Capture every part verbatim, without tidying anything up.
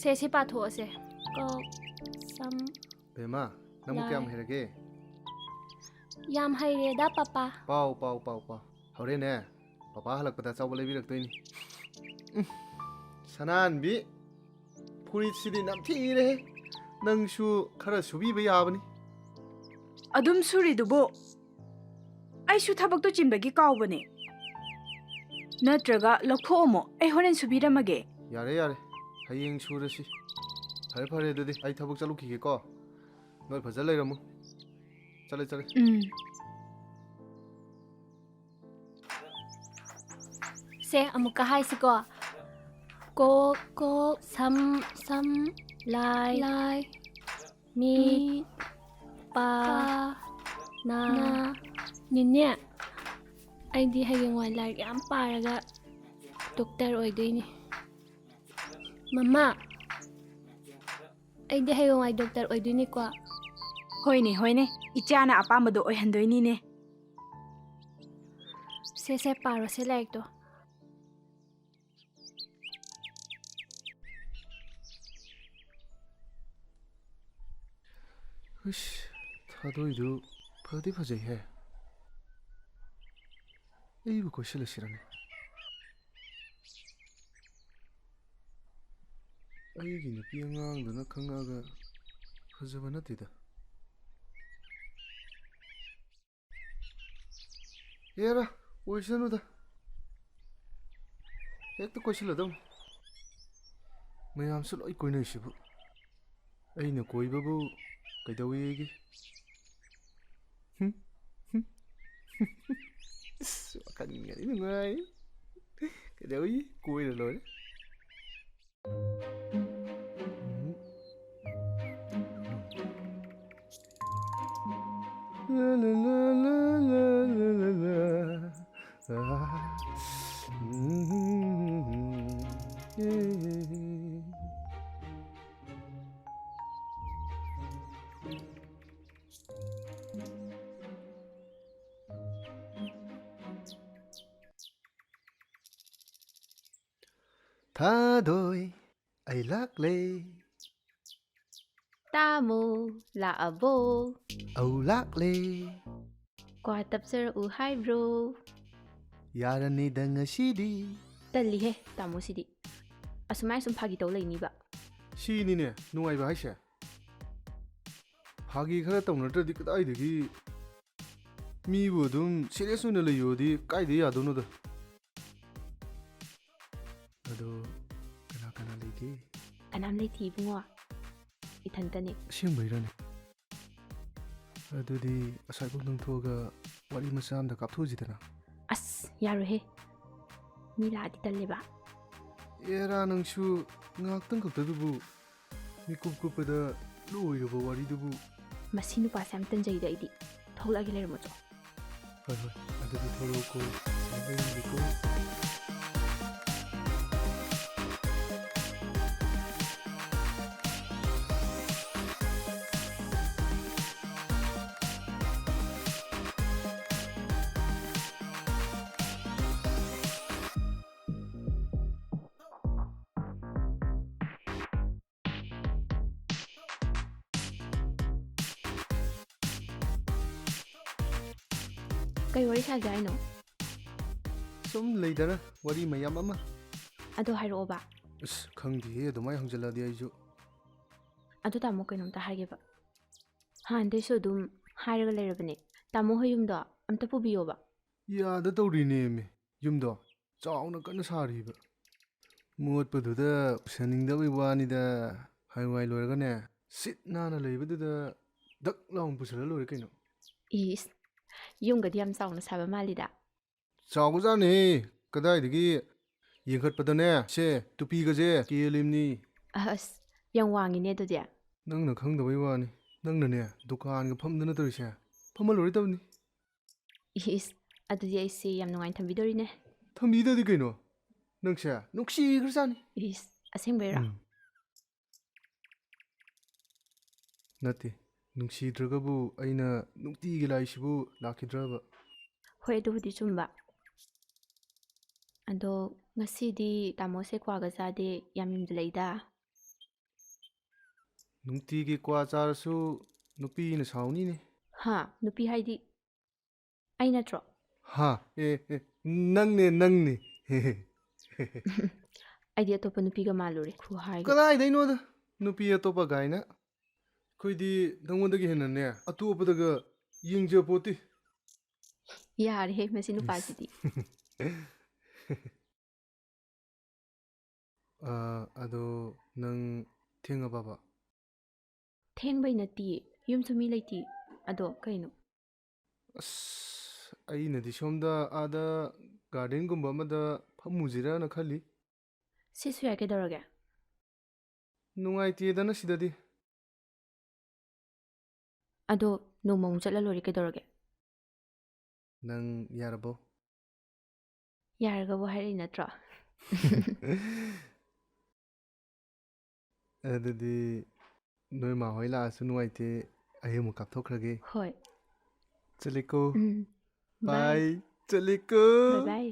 ꯁꯦ, ꯁꯤ ꯄꯥꯊꯣꯛꯑꯁꯦ꯫ ꯀꯣꯛ, ꯁꯝ, ꯕꯦꯝꯃ, ꯅꯪꯕꯨ ꯀꯌꯥꯝ ꯂꯥꯏ꯫ ꯍꯩꯔꯒꯦ? ꯌꯥꯝ ꯍꯩꯔꯦꯗ, ꯄꯄꯥ꯫ ꯄꯥꯎ, ꯄꯥꯎ, ꯄꯥꯎ, ꯄꯥꯎ꯫ ꯍꯣꯔꯦꯟꯅꯦ, ꯄꯄꯥ ꯍꯜꯂꯛꯄꯗ ꯑꯆꯥꯄꯣꯠ ꯂꯩꯕꯤꯔꯛꯇꯣꯏꯅꯤ꯫ ꯎꯝ, ꯁꯅꯥꯍꯟꯕꯤ, ꯐꯨꯔꯤꯠꯁꯤꯗꯤ ꯅꯝꯊꯤꯔꯦꯍꯦ꯫ ꯅꯪꯁꯨ ꯈꯔ ꯁꯨꯕꯤꯕ ꯌꯥꯕꯅꯤ꯫ ꯑꯗꯨꯝ ꯁꯨꯔꯤꯗꯨꯕꯨ? ꯑꯩꯁꯨ ꯊꯕꯛꯇꯨ ꯆꯤꯟꯕꯒꯤ ꯀꯥꯎꯕꯅꯦ꯫ ꯅꯠꯇ꯭ꯔꯒ ꯂꯧꯊꯣꯛꯑꯝꯃꯣ, ꯑꯩ ꯍꯣꯔꯦꯟ ꯁꯨꯕꯤꯔꯝꯃꯒꯦ꯫ ꯌꯥꯔꯦ, ꯌꯥꯔꯦ, ꯍꯌꯦꯡ ꯁꯨꯔꯁꯤ꯫ ꯐꯔꯦ, ꯐꯔꯦ, ꯑꯗꯨꯗꯤ ꯑꯩ ꯊꯕꯛ ꯆꯠꯂꯨꯈꯤꯒꯦꯀꯣ꯫ ꯅꯣꯏ ꯐꯖ ꯂꯩꯔꯝꯃꯨ꯫ ꯆꯠꯂꯦ, ꯆꯠꯂꯦ꯫ ꯎꯝ꯫ ꯁꯦ, ꯑꯃꯨꯛꯀ ꯍꯥꯏꯁꯤꯀꯣ꯫ ꯀꯣꯛ, ꯀꯣꯛ, ꯁꯝ, ꯁꯝ, ꯂꯥꯏ, ꯂꯥꯏ, ꯃꯤ, ꯃꯤ, ꯄꯥ, ꯄꯥ, ꯅꯥ꯫ ꯅꯥ꯫ ꯅꯦꯅꯦ, ꯑꯩꯗꯤ ꯍꯌꯦꯡꯋꯥꯏ ꯂꯥꯏꯔꯤꯛ ꯌꯥꯝ ꯄꯥꯔꯒ ꯗꯣꯛꯇꯔ ꯑꯣꯏꯗꯣꯏꯅꯤ꯫ ꯃꯃꯥ, ꯑꯩꯗꯤ ꯍꯌꯦꯡꯋꯥꯏ ꯗꯣꯛꯇꯔ ꯑꯣꯏꯗꯣꯏꯅꯤꯀꯣ꯫ ꯍꯣꯏꯅꯦ, ꯍꯣꯏꯅꯦ, ꯏꯆꯥꯅ ꯑꯄꯥꯝꯕꯗꯣ ꯑꯣꯏꯍꯟꯗꯣꯏꯅꯤꯅꯦ꯫ ꯁꯦ, ꯁꯦ, ꯄꯥꯔꯣꯁꯦ ꯂꯥꯏꯔꯤꯛꯇꯣ꯫ ꯏꯁ, ꯊꯥꯗꯣꯏꯗꯨ ꯐꯗꯤ ꯐꯖꯩꯍꯦ꯫ ꯑꯩꯕꯨ ꯀꯣꯏꯁꯤꯜꯂꯁꯤꯔꯅꯦ? ꯑꯩꯒꯤ ꯅꯨꯄꯤ ꯑꯉꯥꯡꯗꯨꯅ ꯈꯪꯉꯛꯑꯒ ꯐꯖꯕ ꯅꯠꯇꯦꯗ꯫ ꯍꯦꯔꯥ, ꯑꯣꯏꯁꯅꯨꯗ꯫ ꯍꯦꯛꯇ ꯀꯣꯏꯁꯤꯜꯂꯗꯧꯅꯤ꯫ ꯃꯌꯥꯝꯁꯨ ꯂꯣꯏ ꯀꯣꯏꯅꯩꯁꯤꯕꯨ꯫ ꯑꯩꯅ ꯀꯣꯏꯕꯕꯨ ꯀꯩꯗꯧꯋꯦꯒꯦ? ꯍꯨꯝ? ꯍꯨꯝ? ꯏꯁ, ꯋꯥꯈꯜꯒꯗꯤ ꯅꯨꯡꯉꯥꯏ꯫ ꯀꯩꯗꯧꯋꯤ? ꯀꯣꯏꯔ ꯂꯣꯏꯔꯦ꯫ ꯊꯥꯗꯣꯏ, ꯑꯩ ꯂꯥꯛꯂꯦ꯫ ꯇꯥꯃꯣ ꯂꯥꯛꯑꯕꯣ? ꯑꯧ ꯂꯥꯛꯂꯦ꯫ ꯀ꯭ꯋꯥ ꯇꯞꯆꯔꯛꯎ ꯍꯥꯏꯕ꯭ꯔꯣ? ꯌꯥꯔꯅꯤꯗ ꯉꯁꯤꯗꯤ꯫ ꯇꯜꯂꯤꯍꯦ ꯇꯥꯃꯣꯁꯤꯗꯤ꯫ ꯑꯁꯨꯃꯥꯏ ꯁꯨꯝ ꯐꯥꯒꯤ ꯇꯧ ꯂꯩꯅꯤꯕ꯫ ꯁꯤꯅꯤꯅꯦ ꯅꯨꯡꯉꯥꯏꯕ ꯍꯥꯏꯁꯦ꯫ ꯐꯥꯒꯤ ꯈꯔ ꯇꯧꯅꯗ꯭ꯔꯗꯤ ꯀꯗꯥꯏꯗꯒꯤ? ꯃꯤꯕꯨ ꯑꯗꯨꯝ serious ꯑꯣꯏꯅ ꯂꯩꯌꯣꯗꯤ ꯀꯥꯏꯗ ꯌꯥꯗꯣꯏꯅꯣꯗ? ꯑꯗꯣ ꯀꯅꯥ ꯀꯅꯥ ꯂꯩꯒꯦ? ꯀꯅꯥꯝ ꯂꯩꯇꯦ ꯏꯕꯨꯡꯉꯣ꯫ ꯏꯊꯟꯇꯅꯦ꯫ ꯑꯁꯦꯡꯕꯩꯔꯅꯦ? ꯑꯗꯨꯗꯤ ꯑꯁ꯭ꯋꯥꯏꯐꯥꯎ ꯅꯪꯊꯣꯛꯑꯒ ꯋꯥꯔꯤ ꯃꯆꯥ ꯑꯝꯗ ꯀꯥꯞꯊꯣꯛꯎꯁꯤꯗꯅ꯫ ꯑꯁ ꯌꯥꯔꯣꯏꯍꯦ꯫ ꯃꯤ ꯂꯥꯛꯑꯗꯤ ꯇꯜꯂꯦꯕ꯫ ꯑꯦꯔꯥ ꯅꯪꯁꯨ ꯉꯥꯏꯍꯥꯛꯇꯪ ꯈꯛꯇꯗꯨꯕꯨ ꯃꯤꯀꯨꯞ ꯀꯨꯞꯄꯗ ꯂꯣꯏꯔꯕ ꯋꯥꯔꯤꯗꯨꯕꯨ꯫ ꯃꯁꯤ ꯅꯨꯄꯥꯁꯦ ꯌꯥꯝ ꯇꯟꯖꯩꯗ ꯑꯩꯗꯤ꯫ ꯊꯣꯛꯂꯛꯑꯒꯦ ꯂꯩꯔꯝꯃꯣ ꯆꯣ꯫ ꯍꯣꯏ ꯍꯣꯏ ꯑꯗꯨꯗꯤ ꯊꯣꯛꯂꯛꯑꯣꯀꯣ꯫ ꯁꯤꯗ ꯂꯩꯔꯝꯒꯦꯀꯣ꯫ ꯀꯩ ꯋꯥꯔꯤ ꯁꯥꯖꯦ ꯍꯥꯏꯅꯣ? ꯁꯨꯝ ꯂꯩꯗꯅ ꯋꯥꯔꯤ ꯃꯌꯥꯝ ꯑꯃ꯫ ꯑꯗꯣ ꯍꯥꯏꯔꯛꯑꯣꯕ꯫ ꯑꯁ ꯈꯪꯗꯦꯍꯦ ꯑꯗꯨꯃꯥꯏꯅ ꯍꯪꯖꯜꯂꯛꯑꯗꯤ ꯑꯩꯁꯨ꯫ ꯑꯗꯨ ꯇꯥꯃꯣ ꯀꯩꯅꯣꯝꯇ ꯍꯥꯏꯒꯦꯕ꯫ ꯍꯥꯟꯅꯗꯩꯁꯨ ꯑꯗꯨꯝ ꯍꯥꯏꯔꯒ ꯂꯩꯔꯕꯅꯦ꯫ ꯇꯥꯃꯣ ꯍꯣꯏ ꯌꯨꯝꯗꯣ ꯑꯝꯇ ꯄꯨꯕꯤꯌꯣꯕ꯫ ꯌꯥꯗ ꯇꯧꯔꯤꯅꯦꯃꯤ꯫ ꯌꯨꯝꯗꯣ ꯆꯥꯎꯅ ꯀꯟꯅ ꯁꯥꯔꯤꯕ꯫ ꯃꯣꯠꯄꯗꯨꯗ ꯄꯨꯁꯟꯅꯤꯡꯗꯕꯩ ꯋꯥꯅꯤꯗ꯫ ꯍꯌꯦꯡꯋꯥꯏ ꯂꯣꯏꯔꯒꯅꯦ ꯁꯤꯠ ꯅꯥꯟꯅ ꯂꯩꯕꯗꯨꯗ ꯗꯛ ꯂꯥꯎꯅ ꯄꯨꯁꯜꯂ ꯂꯣꯏꯔꯦ ꯀꯩꯅꯣ꯫ ꯏꯁ ꯌꯨꯝꯒꯗꯤ ꯌꯥꯝ ꯆꯥꯎꯅ ꯁꯥꯕ ꯃꯥꯜꯂꯤꯗ꯫ ꯆꯥꯎꯕꯖꯥꯠꯅꯦꯍꯦ꯫ ꯀꯗꯥꯏꯗꯒꯤ ꯌꯦꯡꯈꯠꯄꯗꯅꯦ ꯁꯦ ꯇꯨꯄꯤꯒꯁꯦ ꯀꯦꯜꯂꯤꯝꯅꯤ꯫ ꯑꯁ ꯌꯥꯝ ꯋꯥꯡꯉꯤꯅꯦ ꯑꯗꯨꯗꯤ꯫ ꯅꯪꯅ ꯈꯪꯗꯕꯩ ꯋꯥꯅꯤ꯫ ꯅꯪꯅꯅꯦ ꯗꯨꯀꯥꯟꯒ ꯐꯝꯗꯅ ꯇꯧꯔꯤꯁꯦ ꯐꯝꯍꯜꯂꯣꯏꯗꯕꯅꯤ꯫ ꯏꯁ ꯑꯗꯨꯗꯤ ꯑꯩꯁꯦ ꯌꯥꯝ ꯅꯨꯡꯉꯥꯏꯅ ꯊꯝꯕꯤꯗꯣꯔꯤꯅꯦ꯫ ꯊꯝꯕꯤꯗꯗꯤ ꯀꯩꯅꯣ? ꯅꯪꯁꯦ ꯅꯨꯡꯁꯤꯈ꯭ꯔꯖꯥꯠꯅꯤ꯫ ꯏꯁ ꯑꯁꯦꯡꯕꯩꯔꯣ? ꯎꯝ꯫ ꯅꯠꯇꯦ, ꯅꯨꯡꯁꯤꯗ꯭ꯔꯒꯕꯨ ꯑꯩꯅ ꯅꯨꯡꯇꯤꯒꯤ ꯂꯥꯛꯏꯁꯤꯕꯨ ꯂꯥꯛꯈꯤꯗ꯭ꯔꯕ? ꯍꯣꯏ ꯑꯗꯨꯕꯨꯗꯤ ꯆꯨꯝꯕ꯫ ꯑꯗꯣ ꯉꯁꯤꯗꯤ ꯇꯥꯃꯣꯁꯦ ꯀ꯭ꯋꯥꯒ ꯆꯥꯗꯦ, ꯌꯥꯝ ꯌꯨꯝꯗ ꯂꯩꯗ꯫ ꯅꯨꯡꯇꯤꯒꯤ ꯀ꯭ꯋꯥ ꯆꯥꯔꯁꯨ ꯅꯨꯄꯤꯅ ꯁꯥꯎꯅꯤꯅꯦ꯫ ꯍꯥ? ꯅꯨꯄꯤ ꯍꯥꯏꯗꯤ ꯑꯩ ꯅꯠꯇ꯭ꯔꯣ? ꯍꯥ? ꯑꯦ, ꯑꯦ, ꯅꯪꯅꯦ, ꯅꯪꯅꯦ꯫ ꯑꯩꯗꯤ ꯑꯇꯣꯞꯄ ꯅꯨꯄꯤꯒ ꯃꯥꯜꯂꯨꯔꯦ, ꯈꯨꯍꯥꯏꯒ꯫ ꯀꯗꯥꯏꯗꯩꯅꯣꯗ? ꯅꯨꯄꯤ ꯑꯇꯣꯞꯄ ꯒꯥꯏꯅ꯫ ꯑꯩꯈꯣꯏꯗꯤ ꯅꯪꯉꯣꯟꯗꯒꯤ ꯍꯦꯟꯅꯅꯦ, ꯑꯇꯣꯞꯄꯗꯒ ꯌꯦꯡꯖꯄꯣꯠꯇꯦ꯫ ꯌꯥꯔꯦꯍꯦ, ꯃꯁꯤ ꯅꯨꯄꯥꯁꯤꯗꯤ꯫ ꯑ, ꯑꯗꯣ ꯅꯪ ꯊꯦꯡꯉꯕꯕ? ꯊꯦꯡꯕꯩ ꯅꯠꯇꯤꯌꯦ, ꯌꯨꯝꯁꯨ ꯃꯤ ꯂꯩꯇꯤꯌꯦ꯫ ꯑꯗꯣ ꯀꯩꯅꯣ? ꯑꯁ, ꯑꯩꯅꯗꯤ ꯁꯣꯝꯗ ꯑꯥꯗ ꯒꯥꯔꯗꯦꯟꯒꯨꯝꯕ ꯑꯃꯗ ꯐꯝꯃꯨꯁꯤꯔꯅ ꯈꯜꯂꯤ꯫ ꯁꯤꯁꯨ ꯌꯥꯏ, ꯀꯩꯗꯧꯔꯒꯦ? ꯅꯨꯡꯉꯥꯏꯇꯦꯗꯅ ꯁꯤꯗꯗꯤ꯫ ꯑꯗꯣ ꯅꯣꯡꯃ ꯑꯃꯨꯛ ꯆꯠꯂ ꯂꯣꯏꯔꯦ, ꯀꯩꯗꯧꯔꯒꯦ? ꯅꯪ ꯌꯥꯔꯕꯣ? ꯌꯥꯔꯒꯕꯨ ꯍꯥꯏꯔꯛꯏ ꯅꯠꯇ꯭ꯔꯣ? ꯑꯗꯨꯗꯤ ꯅꯣꯏ ꯃꯥ ꯍꯣꯏ ꯂꯥꯛꯑꯁꯨ ꯅꯨꯡꯉꯥꯏꯇꯦ, ꯑꯩ ꯑꯃꯨꯛ ꯀꯥꯞꯊꯣꯛꯈ꯭ꯔꯒꯦ꯫ ꯍꯣꯏ꯫ ꯆꯠꯂꯦꯀꯣ꯫ ꯎꯝ꯫ ꯕꯥꯏ꯫ ꯆꯠꯂꯦꯀꯣ꯫ ꯕꯥꯏ ꯕꯥꯏ꯫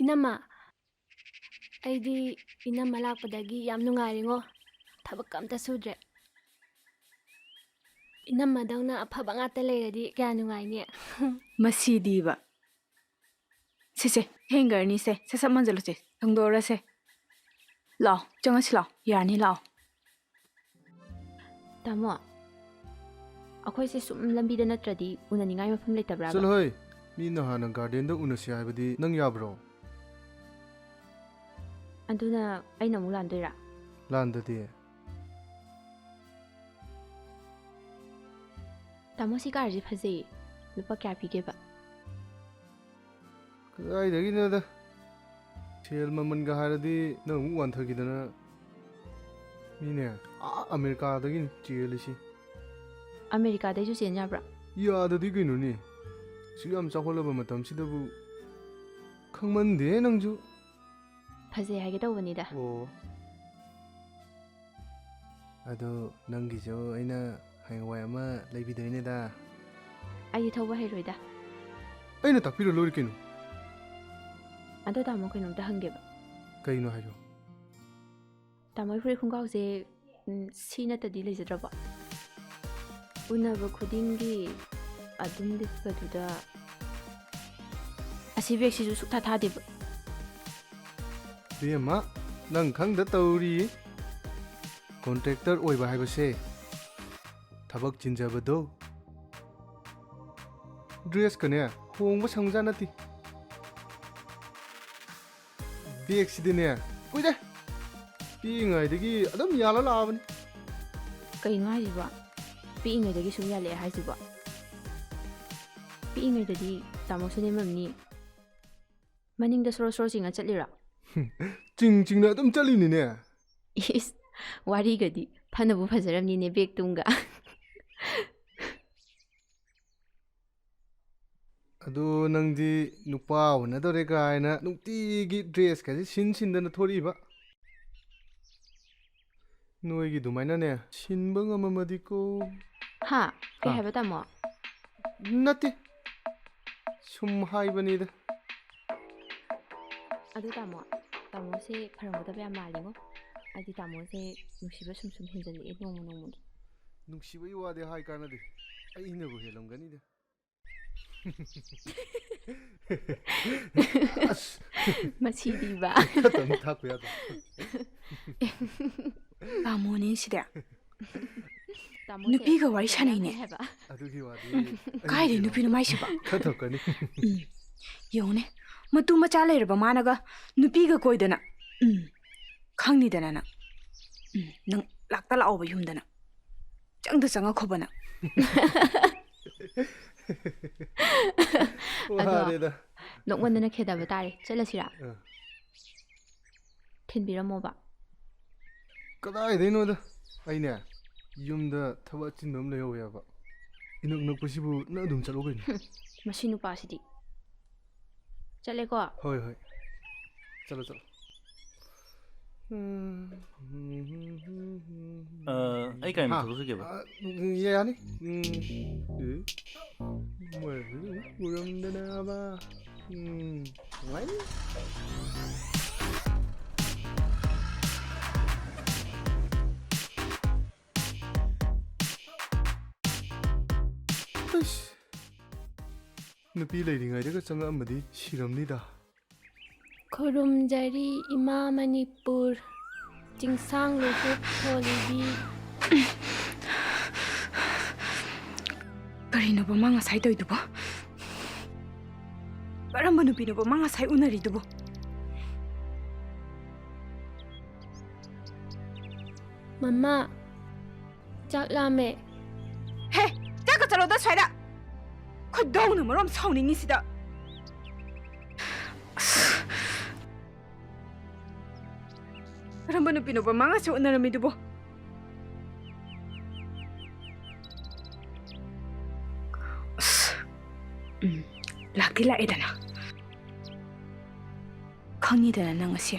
ꯏꯅꯝꯃ, ꯑꯩꯗꯤ ꯏꯅꯝꯃ ꯂꯥꯛꯄꯗꯒꯤ ꯌꯥꯝ ꯅꯨꯡꯉꯥꯏꯔꯦꯉꯣ꯫ ꯊꯕꯛꯀ ꯑꯝꯇ ꯁꯨꯗ꯭ꯔꯦ꯫ ꯏꯅꯝꯃꯗꯧꯅ ꯑꯐꯕ ꯉꯥꯛꯇ ꯂꯩꯔꯗꯤ ꯀꯌꯥ ꯅꯨꯡꯉꯥꯏꯅꯤ꯫ ꯃꯁꯤꯗꯤꯕ꯫ ꯁꯦ, ꯁꯦ, ꯊꯦꯡꯈ꯭ꯔꯅꯤ ꯁꯦ, ꯁꯠ ꯁꯠ ꯃꯟꯖꯜꯂꯨꯁꯦ, ꯊꯣꯡꯗꯣꯛꯑꯔꯁꯦ꯫ ꯂꯥꯛꯑꯣ, ꯆꯪꯉꯁꯤ ꯂꯥꯛꯑꯣ, ꯌꯥꯔꯅꯤ ꯂꯥꯛꯑꯣ꯫ ꯇꯥꯃꯣ, ꯑꯩꯈꯣꯏꯁꯦ ꯁꯨꯝ ꯂꯝꯕꯤꯗ ꯅꯠꯇ꯭ꯔꯗꯤ ꯎꯅꯅꯤꯡꯉꯥꯏ ꯃꯐꯝ ꯂꯩꯇꯕ꯭ꯔꯥꯕ? ꯆꯠꯂꯣꯍꯦ, ꯃꯤꯅ ꯍꯥꯟꯅ ꯒꯥꯔꯗꯦꯟꯗ ꯎꯅꯁꯤ ꯍꯥꯏꯕꯗꯤ ꯅꯪ ꯌꯥꯕ꯭ꯔꯣ? ꯑꯗꯨꯅ ꯑꯩꯅ ꯑꯃꯨꯛ ꯂꯥꯟꯗꯣꯏꯔꯥ? ꯂꯥꯟꯗꯗꯤ꯫ ꯇꯥꯃꯣ, ꯁꯤ ꯀꯥꯔꯁꯦ ꯐꯖꯩꯌꯦ, ꯂꯨꯄꯥ ꯀꯌꯥ ꯄꯤꯒꯦꯕ? ꯀꯗꯥꯏꯗꯒꯤꯅꯣꯗ? ꯁꯦꯜ ꯃꯃꯜꯒ ꯍꯥꯏꯔꯗꯤ ꯅꯪ ꯑꯃꯨꯛ ꯋꯥꯟꯊꯈꯤꯗꯅ꯫ ꯃꯤꯅꯦ, ꯑꯥ ꯑꯃꯦꯔꯤꯀꯥꯗꯒꯤꯅꯤ ꯆꯦꯜꯂꯤꯁꯤ꯫ ꯑꯃꯦꯔꯤꯀꯥꯗꯩꯁꯨ ꯆꯦꯟ ꯌꯥꯕ꯭ꯔꯥ? ꯌꯥꯗꯗꯤ ꯀꯩꯅꯣꯅꯦ? ꯑꯁꯨꯛ ꯌꯥꯝ ꯆꯥꯎꯈꯠꯂꯕ ꯃꯇꯝꯁꯤꯗꯕꯨ ꯈꯪꯃꯟꯗꯦ ꯅꯪꯁꯨ꯫ ꯐꯖꯩ ꯍꯥꯏꯒꯦ ꯇꯧꯕꯅꯤꯗ꯫ ꯑꯣ꯫ ꯑꯗꯣ ꯅꯪꯒꯤꯁꯨ ꯑꯩꯅ ꯍꯌꯦꯡꯋꯥꯏ ꯑꯃ ꯂꯩꯕꯤꯗꯣꯏꯅꯦꯗ꯫ ꯑꯩꯗꯤ ꯊꯧꯕ ꯍꯩꯔꯣꯏꯗ꯫ ꯑꯩꯅ ꯇꯥꯛꯄꯤꯔ ꯂꯣꯏꯔꯦ ꯀꯩꯅꯣ꯫ ꯑꯗꯣ ꯇꯥꯃꯣ, ꯀꯩꯅꯣꯝꯇ ꯍꯪꯒꯦꯕ꯫ ꯀꯩꯅꯣ ꯍꯥꯏꯌꯣ꯫ ꯇꯥꯃꯣ, ꯐꯨꯔꯤꯠ ꯈꯣꯡꯒ꯭ꯔꯥꯎꯁꯦ, ꯎꯝ, ꯁꯤ ꯅꯠꯇꯗꯤ ꯂꯩꯖꯗ꯭ꯔꯕꯣ? ꯎꯅꯕ ꯈꯨꯗꯤꯡꯒꯤ ꯑꯗꯨꯝ ꯂꯤꯠꯄꯗꯨꯗ ꯑꯁꯤ ꯕꯦꯒꯁꯤꯁꯨ ꯁꯨꯛꯊꯥ ꯊꯥꯗꯦꯕ꯫ ꯕꯦꯝꯃ, ꯅꯪ ꯈꯪꯗ ꯇꯧꯔꯤ꯫ ꯀꯣꯟꯇ꯭ꯔꯦꯛꯇꯔ ꯑꯣꯏꯕ ꯍꯥꯏꯕꯁꯦ ꯊꯕꯛ ꯆꯤꯟꯖꯕꯗꯣ꯫ ꯗ꯭ꯔꯦꯁꯀꯅꯦ ꯍꯣꯡꯕ ꯁꯪꯖꯥ ꯅꯠꯇꯦ꯫ ꯕꯦꯒꯁꯤꯗꯤꯅꯦ, ꯀꯨꯏꯔꯦ꯫ ꯄꯤꯛꯏꯉꯩꯗꯒꯤ ꯑꯗꯨꯝ ꯌꯥꯜꯂ ꯂꯥꯛꯑꯕꯅꯤ꯫ ꯀꯩꯅꯣ ꯍꯥꯏꯁꯤꯕꯣ? ꯄꯤꯛꯏꯉꯩꯗꯒꯤ ꯁꯨꯝ ꯌꯥꯜꯂꯛꯑꯦ ꯍꯥꯏꯁꯤꯕꯣ? ꯄꯤꯛꯏꯉꯩꯗꯗꯤ ꯇꯥꯃꯣꯁꯨ ꯅꯦꯝꯃꯝꯅꯤ꯫ ꯃꯅꯤꯡꯗ ꯁꯣꯔꯣ ꯁꯣꯔꯣ ꯆꯤꯡꯉ ꯆꯠꯂꯤꯔꯣ? ꯆꯤꯡ ꯆꯤꯡꯅ ꯑꯗꯨꯝ ꯆꯠꯂꯤꯅꯤꯅꯦ꯫ ꯏꯁ, ꯋꯥꯔꯤꯒꯗꯤ ꯐꯅꯕꯨ ꯐꯖꯔꯝꯅꯤꯅꯦ ꯕꯦꯒ ꯇꯨꯡꯒ꯫ ꯑꯗꯨ ꯅꯪꯗꯤ ꯅꯨꯄꯥ ꯎꯅꯗꯧꯔꯦ ꯀꯥꯏꯅ ꯅꯨꯡꯇꯤꯒꯤ ꯗ꯭ꯔꯦꯁꯀꯁꯦ ꯁꯤꯟ ꯁꯤꯟꯗꯅ ꯊꯣꯔꯛꯏꯕ꯫ ꯅꯣꯏꯒꯤ ꯑꯗꯨꯃꯥꯏꯅꯅꯦ ꯁꯤꯟꯕ ꯉꯝꯃꯝꯃꯗꯤꯀꯣ꯫ ꯍꯥ? ꯀꯩ ꯍꯥ? ꯍꯥꯏꯕ ꯇꯥꯃꯣ? ꯅꯠꯇꯦ, ꯁꯨꯝ ꯍꯥꯏꯕꯅꯤꯗ꯫ ꯑꯗꯨ ꯇꯥꯃꯣ, ꯇꯥꯃꯣꯁꯦ ꯐꯔꯝꯒꯗꯕ ꯌꯥꯝ ꯃꯥꯜꯂꯤꯉꯣ꯫ ꯑꯩꯗꯤ ꯇꯥꯃꯣꯁꯦ ꯅꯨꯡꯁꯤꯕ ꯁꯨꯝ ꯁꯨꯝ ꯍꯦꯟꯖꯜꯂꯛꯑꯦ ꯅꯣꯡꯃ ꯅꯣꯡꯃꯒꯤ꯫ ꯅꯨꯡꯁꯤꯕꯒꯤ ꯋꯥꯗꯤ ꯍꯥꯏ ꯀꯥꯟꯅꯗꯦ, ꯑꯩꯅꯕꯨ ꯍꯦꯜꯂꯝꯒꯅꯤꯗ꯫ ꯑꯁ, ꯃꯁꯤꯗꯤꯕ꯫ ꯈꯛꯇꯪ ꯊꯥꯛꯄ ꯌꯥꯗ꯭ꯔꯣ? ꯇꯥꯃꯣꯅꯦ ꯁꯤꯗꯤ꯫ ꯇꯥꯃꯣꯁꯦ ꯅꯨꯄꯤꯒ ꯋꯥꯔꯤ ꯌꯥꯝ ꯁꯥꯟꯅꯩꯅꯦ꯫ ꯍꯩ ꯍꯥꯏꯕ꯫ ꯑꯗꯨꯒꯤ ꯋꯥꯗꯤ ꯀꯥꯏꯗꯩ ꯅꯨꯄꯤꯅꯣ ꯃꯥꯏꯁꯤꯕꯣ? ꯈꯔ ꯊꯛꯀꯅꯤ꯫ ꯎꯝ, ꯌꯦꯡꯉꯨꯅꯦ, ꯃꯇꯨ ꯃꯆꯥ ꯂꯩꯔꯕ ꯃꯥꯅꯒ ꯅꯨꯄꯤꯒ ꯀꯣꯏꯗꯅ꯫ ꯎꯝ, ꯈꯪꯅꯤꯗꯅ ꯅꯪ꯫ ꯎꯝ, ꯅꯪ ꯂꯥꯛꯇ ꯂꯥꯛꯑꯣꯕ ꯌꯨꯝꯗꯅ꯫ ꯆꯪꯗ ꯆꯪꯉꯛꯈꯣꯕꯅ꯫ ꯋꯥꯔꯦꯗ꯫ ꯅꯣꯛꯃꯟꯗꯅ ꯈꯦꯗꯕ ꯇꯥꯔꯦ꯫ ꯆꯠꯂꯁꯤꯔꯥ? ꯑꯥ꯫ ꯊꯤꯟꯕꯤꯔꯝꯃꯣꯕ꯫ ꯀꯗꯥꯏꯗꯩꯅꯣꯗ? ꯑꯩꯅꯦ ꯌꯨꯝꯗ ꯊꯕꯛ ꯑꯆꯤꯟꯕ ꯑꯃ ꯂꯩꯍꯧꯋꯦꯕ꯫ ꯏꯅꯛ ꯅꯛꯄꯁꯤꯕꯨ ꯅꯪ ꯑꯗꯨꯝ ꯆꯠꯂꯣ ꯀꯩꯅꯣ꯫ ꯃꯁꯤ ꯅꯨꯄꯥꯁꯤꯗꯤ꯫ ꯆꯠꯂꯦꯀꯣ꯫ ꯍꯣꯏ ꯍꯣꯏ, ꯆꯠꯂꯣ ꯆꯠꯂꯣ꯫ ꯑ, ꯑꯩ ꯀꯥꯏ ꯍꯥ? ꯊꯣꯛꯆꯒꯦꯕ? ꯑ, ꯎꯝ, ꯌꯥꯅꯤ꯫ ꯎꯝ꯫ ꯎꯝ꯫ ꯃꯣꯏ ꯎꯔꯝꯗꯅꯕ꯫ ꯎꯝ꯫ ꯅꯨꯡꯉꯥꯏꯅꯤ꯫ ꯑꯩꯁ꯫ ꯅꯨꯄꯤ ꯂꯩꯔꯤꯉꯩꯗꯒ ꯆꯪꯉꯛꯑꯝꯃꯗꯤ ꯁꯤꯔꯝꯅꯤꯗ꯫ ꯈꯨꯔꯨꯝꯖꯔꯤ ꯏꯃꯥ ꯃꯅꯤꯄꯨꯔ, ꯆꯤꯡꯁꯥꯡ ꯂꯨꯍꯨꯞ ꯊꯣꯜꯂꯤꯕꯤ꯫ ꯀꯔꯤꯅꯣꯕ ꯃꯥ ꯉꯁꯥꯏ ꯇꯧꯔꯤꯗꯨꯕꯣ? ꯀꯔꯝꯕ ꯅꯨꯄꯤꯅꯣꯕ ꯃꯥ ꯉꯁꯥꯏ ꯎꯅꯔꯤꯗꯨꯕꯣ? ꯃꯃꯥ, ꯆꯥꯛ ꯂꯥꯝꯃꯦ꯫ ꯍꯦ, ꯆꯥꯛꯀ ꯆꯠꯂꯣꯗ ꯁ꯭ꯋꯥꯏꯗ꯫ ꯈꯣꯏꯗꯧꯅ ꯃꯔꯣꯝ ꯁꯥꯎꯅꯤꯡꯉꯤꯁꯤꯗ꯫ ꯑꯁ꯫ ꯀꯔꯝꯕ ꯅꯨꯄꯤꯅꯣꯕ ꯃꯥ ꯉꯁꯤ ꯎꯅꯔꯝꯃꯤꯗꯨꯕꯣ? ꯑꯁ꯫ ꯎꯝ, ꯂꯥꯛꯇꯤ ꯂꯥꯛꯑꯦꯗꯅ꯫ ꯈꯪꯉꯤꯗꯅ ꯅꯪ ꯑꯁꯤ꯫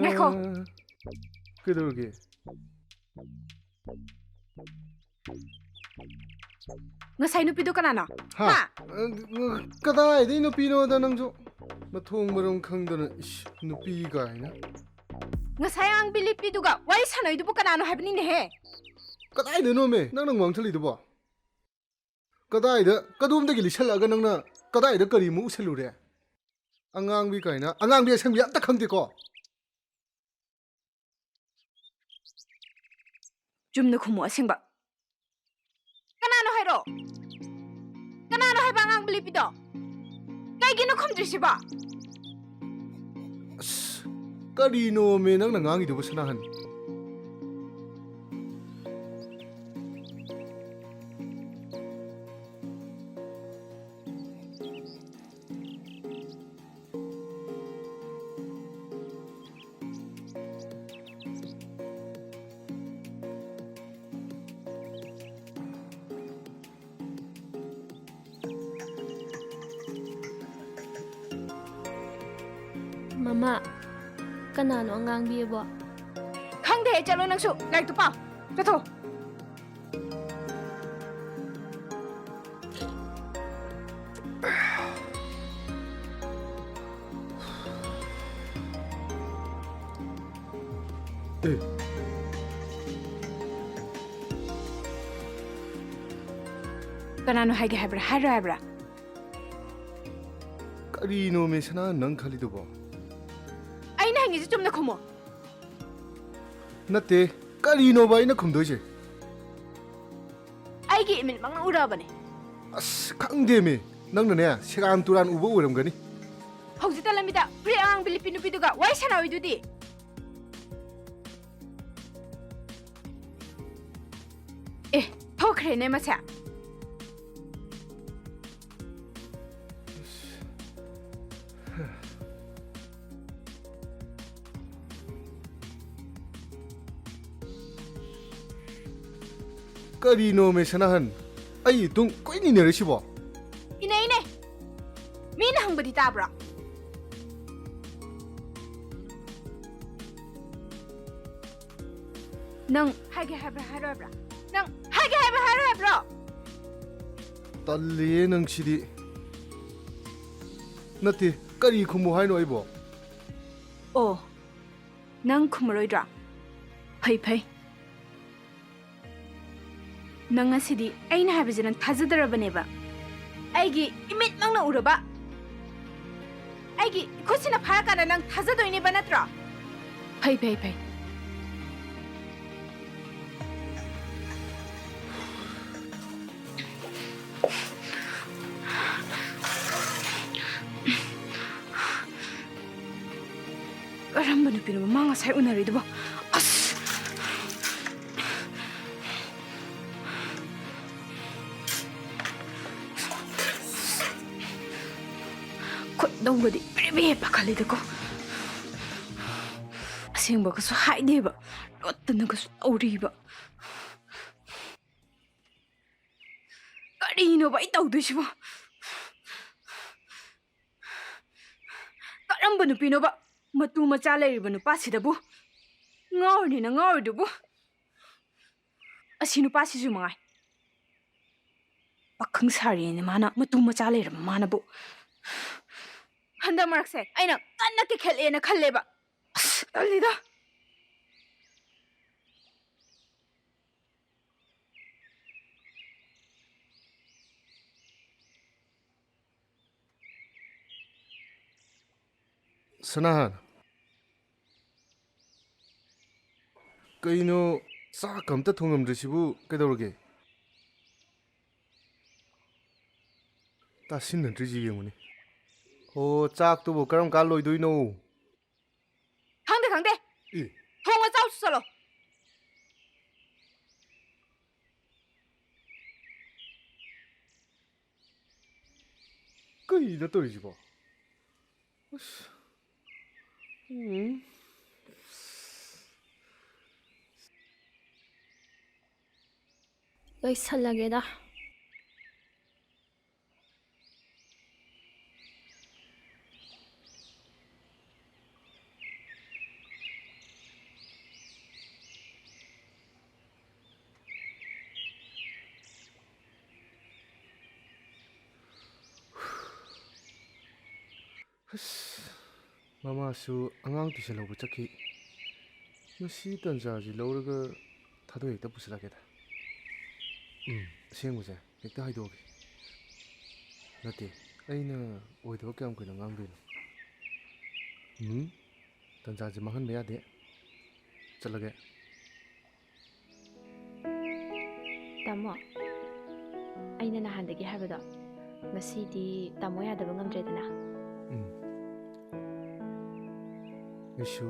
ꯉꯥꯏꯈꯣ꯫ ꯀꯩꯗꯧꯔꯒꯦ? ꯉꯁꯥꯏ ꯅꯨꯄꯤꯗꯣ ꯀꯅꯥꯅꯣ? ꯍꯥ? ꯍꯥ? ꯑ, ꯀꯗꯥꯏꯗꯩ ꯅꯨꯄꯤꯅꯣꯗ ꯅꯪꯁꯨ? ꯃꯊꯣꯡ ꯃꯔꯝ ꯈꯪꯗꯅ, ꯏꯁ, ꯅꯨꯄꯤ ꯀꯥꯏꯅ꯫ ꯉꯁꯥꯏ ꯑꯉꯥꯡꯕꯤ ꯂꯤꯠꯄꯤꯗꯨꯒ ꯋꯥꯔꯤ ꯁꯥꯟꯅꯩꯗꯨꯕꯨ ꯀꯅꯥꯅꯣ ꯍꯥꯏꯕꯅꯤꯅꯦꯍꯦ? ꯀꯗꯥꯏꯗꯅꯣꯃꯦ ꯅꯪꯅ ꯉꯥꯡꯊꯠꯂꯤꯗꯨꯕꯣ? ꯀꯗꯥꯏꯗ, ꯀꯗꯣꯝꯗꯒꯤ ꯂꯤꯁꯜꯂꯛꯑꯒ ꯅꯪꯅ ꯀꯗꯥꯏꯗ ꯀꯔꯤꯃꯨꯛ ꯎꯁꯜꯂꯨꯔꯦ? ꯑꯉꯥꯡꯕꯤ ꯀꯥꯏꯅ, ꯑꯉꯥꯡꯕꯤ ꯑꯁꯦꯡꯕꯤ ꯑꯝꯇ ꯈꯪꯗꯦꯀꯣ꯫ ꯆꯨꯝꯅ ꯈꯨꯝꯃꯨ ꯑꯁꯦꯡꯕ꯫ ꯀꯅꯥꯅꯣ ꯍꯥꯏꯔꯣ? ꯀꯅꯥꯅꯣ ꯍꯥꯏꯕ ꯑꯉꯥꯡꯕ ꯂꯤꯠꯄꯤꯗꯣ? ꯀꯩꯒꯤꯅꯣ ꯈꯨꯝꯗ꯭ꯔꯤꯁꯤꯕꯣ? ꯑꯁ, ꯀꯔꯤꯅꯣꯃꯦ ꯅꯪꯅ ꯉꯥꯡꯉꯤꯗꯨꯕꯨ, ꯁꯅꯥꯍꯟ? ꯃꯃꯥ, ꯀꯅꯥꯅꯣ ꯑꯉꯥꯡꯕꯤ ꯑꯕꯣ? ꯈꯪꯗꯦꯍꯦ, ꯆꯠꯂꯣ ꯅꯪꯁꯨ, ꯂꯥꯏꯔꯤꯛꯇꯨ ꯄꯥꯎ꯫ ꯆꯠꯊꯣꯛ꯫ ꯑꯦ꯫ ꯀꯅꯥꯅꯣ ꯍꯥꯏꯒꯦ ꯍꯥꯏꯕ꯭ꯔꯥ, ꯍꯥꯏꯔꯣꯏ ꯍꯥꯏꯕ꯭ꯔꯥ? ꯀꯔꯤꯅꯣꯃꯦ ꯁꯅꯥ ꯅꯪ ꯈꯜꯂꯤꯗꯨꯕꯣ? ꯑꯩꯅ ꯍꯪꯉꯤꯁꯦ ꯆꯨꯝꯅ ꯈꯨꯝꯃꯣ꯫ ꯅꯠꯇꯦ, ꯀꯔꯤꯅꯣꯕ ꯑꯩꯅ ꯈꯨꯝꯗꯣꯏꯁꯦ? ꯑꯩꯒꯤ ꯏꯃꯤꯠꯃꯛꯅ ꯎꯔꯕꯅꯦ꯫ ꯑꯁ, ꯈꯪꯗꯦꯃꯦ, ꯅꯪꯅꯅꯦ ꯁꯦꯔꯥꯟ ꯇꯨꯔꯥꯟ ꯎꯕ ꯑꯣꯏꯔꯝꯒꯅꯤ꯫ ꯍꯧꯖꯤꯛꯇ ꯂꯝꯕꯤꯗ ꯐꯨꯔꯤꯠ ꯑꯉꯥꯡꯕꯤ ꯂꯤꯠꯄꯤ ꯅꯨꯄꯤꯗꯨꯒ ꯋꯥꯔꯤ ꯁꯥꯟꯅꯧꯏꯗꯨꯗꯤ꯫ ꯑꯦ, ꯊꯣꯛꯈ꯭ꯔꯦꯅꯦ ꯃꯁꯦ꯫ ꯀꯔꯤꯅꯣꯃꯦ ꯁꯅꯥꯍꯟ? ꯑꯩ ꯏꯇꯨꯡ ꯀꯣꯏꯅ ꯏꯟꯅꯔꯤꯁꯤꯕꯣ? ꯏꯅꯩꯅꯦ꯫ ꯃꯤꯅ ꯍꯪꯕꯗꯤ ꯇꯥꯕ꯭ꯔꯣ? ꯅꯪ ꯍꯥꯏꯒꯦ ꯍꯥꯏꯕ꯭ꯔꯥ ꯍꯥꯏꯔꯣꯏ ꯍꯥꯏꯕ꯭ꯔꯥ? ꯅꯪ ꯍꯥꯏꯒꯦ ꯍꯥꯏꯕ꯭ꯔꯥ ꯍꯥꯏꯔꯣꯏ ꯍꯥꯏꯕ꯭ꯔꯣ? ꯇꯜꯂꯤꯌꯦ ꯅꯪꯁꯤꯗꯤ꯫ ꯅꯠꯇꯦ, ꯀꯔꯤ ꯈꯨꯝꯃꯨ ꯍꯥꯏꯅꯣ ꯑꯩꯕꯣ? ꯑꯣ, ꯅꯪ ꯈꯨꯝꯃꯔꯣꯏꯗ꯭ꯔꯣ? ꯐꯩ, ꯐꯩ꯫ ꯅꯪ ꯉꯁꯤꯗꯤ ꯑꯩꯅ ꯍꯥꯏꯕꯁꯦ ꯅꯪ ꯊꯥꯖꯗ꯭ꯔꯕꯅꯦꯕ꯫ ꯑꯩꯒꯤ ꯏꯃꯤꯠꯃꯛꯅ ꯎꯔꯕ, ꯑꯩꯒꯤ ꯏꯈꯨꯠꯁꯤꯅ ꯐꯥꯔꯀꯥꯟꯗ ꯅꯪ ꯊꯥꯖꯗꯣꯏꯅꯦꯕ ꯅꯠꯇ꯭ꯔꯣ? ꯐꯩ, ꯐꯩ, ꯐꯩ꯫ ꯀꯔꯝꯕ ꯅꯨꯄꯤꯅꯣ ꯃꯥ ꯉꯁꯥꯏ ꯎꯅꯔꯤꯗꯨꯕꯣ? ꯑꯁ! ꯈꯣꯏꯗꯧꯒꯗꯤ ꯕ꯭ꯔꯦ ꯕ꯭ꯔꯦ ꯄꯥꯈꯠꯂꯤꯗꯀꯣ꯫ ꯑꯁꯦꯡꯕꯒꯁꯨ ꯍꯥꯏꯗꯦꯕ, ꯂꯣꯠꯇꯅꯒꯁꯨ ꯇꯧꯔꯤꯕ꯫ ꯀꯔꯤꯅꯣꯕ ꯑꯩ ꯇꯧꯗꯣꯏꯁꯤꯕꯣ? ꯀꯔꯝꯕ ꯅꯨꯄꯤꯅꯣꯕ ꯃꯇꯨ ꯃꯆꯥ ꯂꯩꯔꯤꯕ ꯅꯨꯄꯥꯁꯤꯗꯕꯨ ꯉꯥꯎꯔꯤꯅꯤꯅ ꯉꯥꯎꯔꯤꯗꯨꯕꯨ? ꯑꯁꯤ ꯅꯨꯄꯥꯁꯤꯁꯨ ꯃꯉꯥꯏ, ꯄꯥꯈꯪ ꯁꯥꯔꯤꯅꯦ ꯃꯥꯅ, ꯃꯇꯨ ꯃꯆꯥ ꯂꯩꯔꯕ ꯃꯥꯅꯕꯨ꯫ ꯍꯟꯗꯛ ꯃꯔꯛꯁꯦ ꯑꯩꯅ ꯀꯟꯅ ꯀꯤꯈꯠꯂꯛꯑꯦꯅ ꯈꯜꯂꯦꯕ꯫ ꯑꯁ, ꯇꯜꯂꯤꯗ꯫ ꯁꯅꯥꯍꯥꯟ, ꯀꯩꯅꯣ, ꯆꯥꯛ ꯑꯝꯇ ꯊꯣꯡꯉꯝꯗ꯭ꯔꯤꯁꯤꯕꯨ ꯀꯩꯗꯧꯔꯒꯦ? ꯇꯥꯁꯤꯟꯅꯗ꯭ꯔꯤꯁꯤ ꯌꯦꯡꯉꯨꯅꯦ꯫ ꯑꯣ, ꯆꯥꯛꯇꯨꯕꯨ ꯀꯔꯝ ꯀꯥꯟ ꯂꯣꯏꯗꯣꯏꯅꯣ? ꯈꯪꯗꯦ, ꯈꯪꯗꯦ꯫ ꯑꯦ꯫ ꯊꯣꯡꯉ ꯆꯥꯎꯁꯨ ꯆꯠꯂꯣ꯫ ꯀꯩꯅꯣ ꯇꯧꯔꯤꯁꯤꯕꯣ? ꯑꯁ꯫ ꯎꯝ꯫ ꯂꯣꯏꯁꯜꯂꯒꯦꯗ꯫ ꯑꯁ, ꯃꯃꯥꯁꯨ ꯑꯉꯥꯡ ꯇꯨꯏꯁꯟ ꯂꯧꯕ ꯆꯠꯈꯤ꯫ ꯉꯁꯤ ꯇꯟꯖꯥꯁꯤ ꯂꯧꯔꯒ ꯊꯥꯗꯣꯏ ꯍꯦꯛꯇ ꯄꯨꯁꯤꯜꯂꯛꯀꯦꯗ꯫ ꯎꯝ, ꯑꯁꯦꯡꯕꯁꯦ ꯍꯦꯛꯇ ꯍꯥꯏꯗꯣꯛꯑꯒꯦ꯫ ꯅꯠꯇꯦ, ꯑꯩꯅ ꯑꯣꯏꯗꯕ ꯀꯌꯥꯝ ꯀꯨꯏꯅ ꯉꯥꯡꯗꯣꯏꯅꯣ? ꯎꯝ, ꯇꯟꯖꯥꯁꯦ ꯃꯥꯡꯍꯟꯕ ꯌꯥꯗꯦ꯫ ꯆꯠꯂꯒꯦ꯫ ꯇꯥꯃꯣ, ꯑꯩꯅ ꯅꯍꯥꯟꯗꯒꯤ ꯍꯥꯏꯕꯗꯣ, ꯉꯁꯤꯗꯤ ꯇꯥꯃꯣ ꯌꯥꯗꯕ ꯉꯝꯗ꯭ꯔꯦꯗꯅ꯫ ꯎꯝ꯫ ꯑꯩꯁꯨ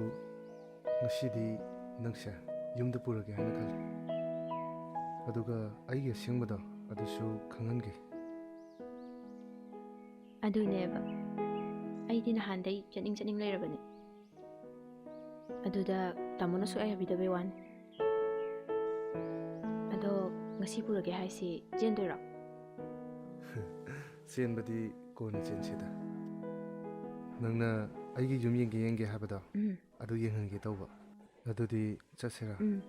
ꯉꯁꯤꯗꯤ ꯅꯪꯁꯦ ꯌꯨꯝꯗ ꯄꯨꯔꯒꯦ ꯍꯥꯏꯅ ꯈꯜꯂꯤ꯫ ꯑꯗꯨꯒ ꯑꯩꯒꯤ ꯑꯁꯦꯡꯕꯗꯣ ꯑꯗꯨꯁꯨ ꯈꯪꯍꯟꯒꯦ꯫ ꯑꯗꯨꯅꯦꯕ꯫ ꯑꯩꯗꯤ ꯅꯍꯥꯟꯗꯩ ꯆꯠꯅꯤꯡ ꯆꯠꯅꯤꯡ ꯂꯩꯔꯕꯅꯦ꯫ ꯑꯗꯨꯗ ꯇꯥꯃꯣꯅ ꯁꯨꯛꯌꯥ ꯌꯥꯕꯤꯗꯕꯩ ꯋꯥꯅꯤ꯫ ꯑꯗꯣ ꯉꯁꯤ ꯄꯨꯔꯒꯦ ꯍꯥꯏꯁꯤ ꯆꯦꯟꯗꯣꯏꯔꯣ? ꯆꯦꯟꯕꯗꯤ ꯀꯣꯟꯅ ꯆꯦꯟꯁꯤꯗ꯫ ꯅꯪꯅ ꯑꯩꯒꯤ ꯌꯨꯝ ꯌꯦꯡꯒꯦ ꯌꯦꯡꯒꯦ ꯍꯥꯏꯕꯗꯣ, ꯎꯝ꯫ ꯑꯗꯨ ꯌꯦꯡꯍꯟꯒꯦ ꯇꯧꯕ꯫ ꯑꯗꯨꯗꯤ ꯆꯠꯁꯤꯔꯥ? ꯎꯝ꯫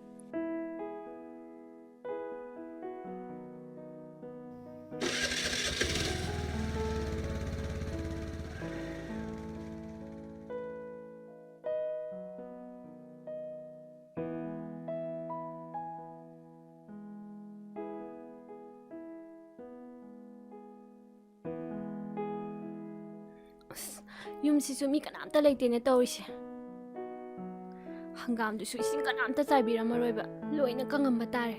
ꯑꯁ, ꯌꯨꯝꯁꯤꯁꯨ ꯃꯤ ꯀꯅꯥꯝꯇ ꯂꯩꯇꯦꯅꯦ ꯇꯧꯔꯤꯁꯦ꯫ ꯍꯪꯒꯥꯝꯗꯨꯁꯨ ꯏꯁꯤꯡ ꯀꯅꯥꯝꯇ ꯆꯥꯏꯕꯤꯔꯝꯃꯔꯣꯏꯕ, ꯂꯣꯏꯅ ꯀꯪꯉꯝꯕ ꯇꯥꯔꯦ꯫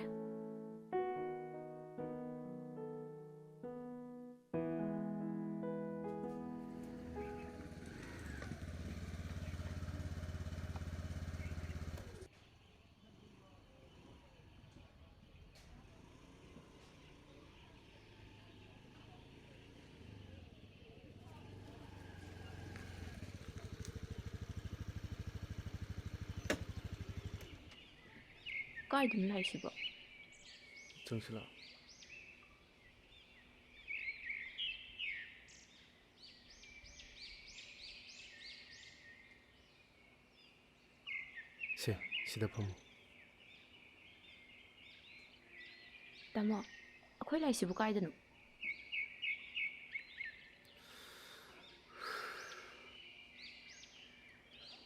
ꯀꯥꯏꯗꯅꯣ ꯂꯥꯛꯏꯁꯤꯕꯣ? ꯆꯪꯁꯤꯜꯂꯛꯑꯣ꯫ ꯁꯦ, ꯁꯤꯗ ꯐꯝꯃꯨ꯫ ꯇꯥꯃꯣ, ꯑꯩꯈꯣꯏ ꯂꯥꯛꯏꯁꯤꯕꯨ ꯀꯥꯏꯗꯅꯣ?